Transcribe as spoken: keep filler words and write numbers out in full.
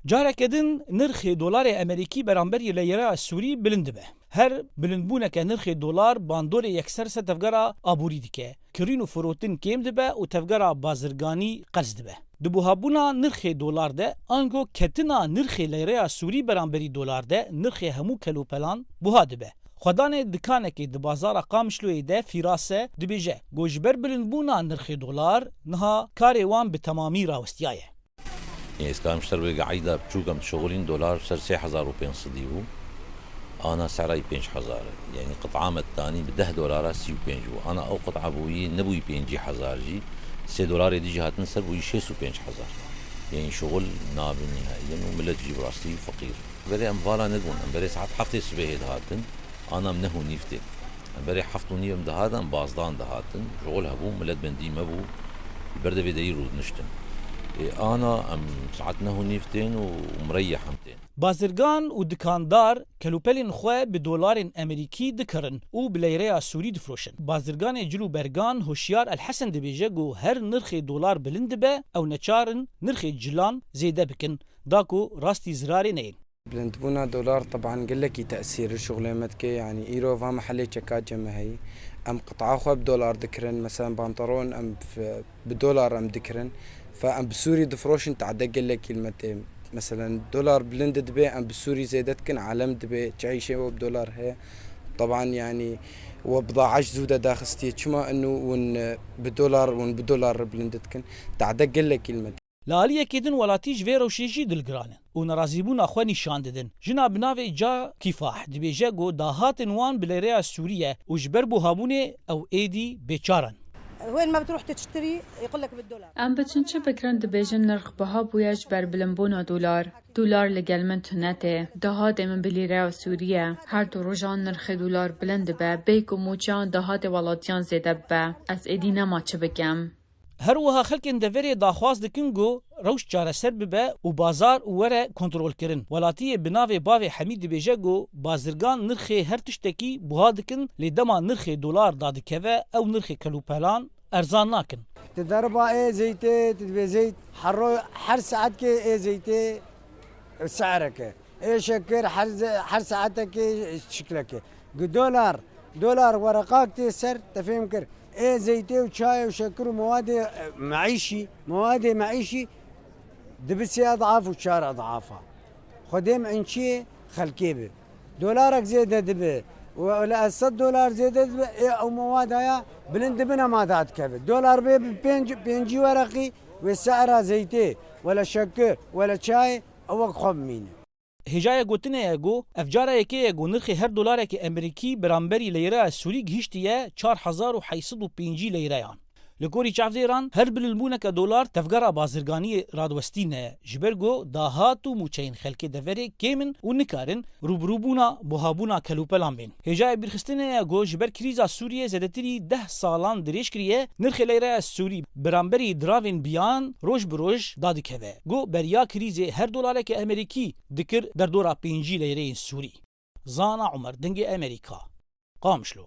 Careke din nirxê dolarê Amerîkî beramberî leyreya Sûrî bilind dibe. Her bilindbûneke nirxê dolar bandorê yekser ser tevgera aborî dike. Kirîn û firotin kêm dibe û tevgera bazirganî qers dibe. Di buhabûna nirxê dolar de, ango ketina nirxê leyreya Sûrî beramberî dolar de nirxê hemû kelopelan buha dibe. Xwedanê dikanekê di bazara Qamişloyê de Fîrase dibêje, ku ji ber bilindbûna nirxê dolar niha karê wan bi temamî rawestiyaye. Ê, ez karim ji te re bêgim, eyda biçûk em dişixulîn, dolar ser sê hezar û pênc sedî bû. Ana sera wî pênc hezar e. Yanî qit'a me ditanî bi deh dolara sî û pênc bû. Ana ew qit'a bûyî nebûyî pêncî hezar jî. Sê dolarê dî jî hatin ser, bûyî şêst û pênc hezar. Yanî şixul nabînî heye û milet jî bi rastî feqîr. Berê em vala nedibûn. Em berê saet heftê sibehê dihatin. Ana em neh û nîv tên. Em berê heft û nîv em dihatin, em bazdan dihatin. Şixul hebû, milet bendî me bû. Li ber devê deyî rûdiniştin. Ê, ana em saet neh û nîv tên û mireyeh em tên. Bazirgan û dikandar kelûpelên xwe bi dolarên Amerîkî dikirin û bi leyreya Sûrî difiroşin. Bazirganê cil û bergan Hoşyar El Hesen dibêje ku her nirxê dolar bilind dibe, ew neçar in nirxê cilan zêde bikin, da ku rastî zirarê neyên. Bilindbûna dolar teban gelekî tesîr li şixulê me dike. Yanî îro va mehelê çeka cem me heyî. Em qit'a xwe bi dolar dikirin. Meselen pantalon em f-, bi dolar em dikirin. Fe em bi Sûrî difiroşin, tade gelekî li me tê. Meselen dolar bilind dibe, em bi Sûrî zêde dikin, alem dibe, çi eyşê we bi dolar heye. Teban yanî we bidaeş zû de daxistiye. Çima inu hûn, e, bi dolar, hûn bi dolar re bilind dikin? Tade gelekî li me tê. Li aliyekê din welatî ji vê rewşê jî dilgiran in û nerazîbûna xwe nîşan didin. Jina bi navê Ca Kîfah dibêje ku dahatên wan bi leyreya Sûrî ye û ji ber buhabûnê ew êdî bêçar in. وين ما بتروح تشتري يقول لك بالدولار. Em biçin çi bikirin, dibêjin nirx biha bûye ji ber bilimbûna dolar. Dolar li gel min tune tê. Dahatê min bi lîreya Sûrî ye. Her du rojan nirxê dolar bilind dibe, bê ku mûçeyan dahatê welatiyan zêde bibe. Ez êdî nema çi bikim. Her wiha xelkên deverê daxwaz dikin ku rewş çareser bibe û bazar û were kontrolkirin. Welatiyê bi navê Bavê Hemîd dibêje ku bazirgan nirxê her tiştekî buha dikin, lê dema nirxê dolar dadikeve, ew nirxê kelûpelan erzan nakin. Ti derba ê zeytê, ti dibê zeyt, her ro-, her saetkê ê zeytê se'reke. Ê şekir her ze-, her saetekê şikleke. Gi dolar, dolar wereqak tê ser, te fêm kir. Ê zeytê û çayê û şekir û mewadê, e, meîşî, mewadê meîşî dibi sê edaf û çar edafa. Xwedê min çiyê xelkê bi. Dolarek zêde dibe û wele ez sed dolar zêde dibe, ê ew mewada ya bilind dibine ma dadikeve. Dolar bê bi pênc, pêncî wereqî wê se'ra zeytê, wele şekir, wele çayê, ew wek xwe bimîne. Hêjaya gotinê ye ku ev cara yekê ye ku nirxê her dolarekî Amerîkî beramberî leyreya Sûrî gihîştiye çar hezar û heyt sed û pêncî leyreyan. Li gorî çavdêran, her bilindbûneke dolar tevgera bazirganiyê radiwestîne, ji ber ku dahat û mûçeyên xelkê deverê kêm in û nikarin rûbirûbûna buhabûna kelûpelan bên. Hêjayê bîrxistinê ye ku ji ber krîza Sûriyê zêdetirî deh salan dirêj kiriye, nirxê leyreya Sûrî beramberî diravên biyan roj bi roj dadikeve. Ku beriya krîzê her dolareke Amerîkî dikir derdora pêncî leyreyên Sûrî. Zana Umer, Dengê Amerîka, Qamişlo.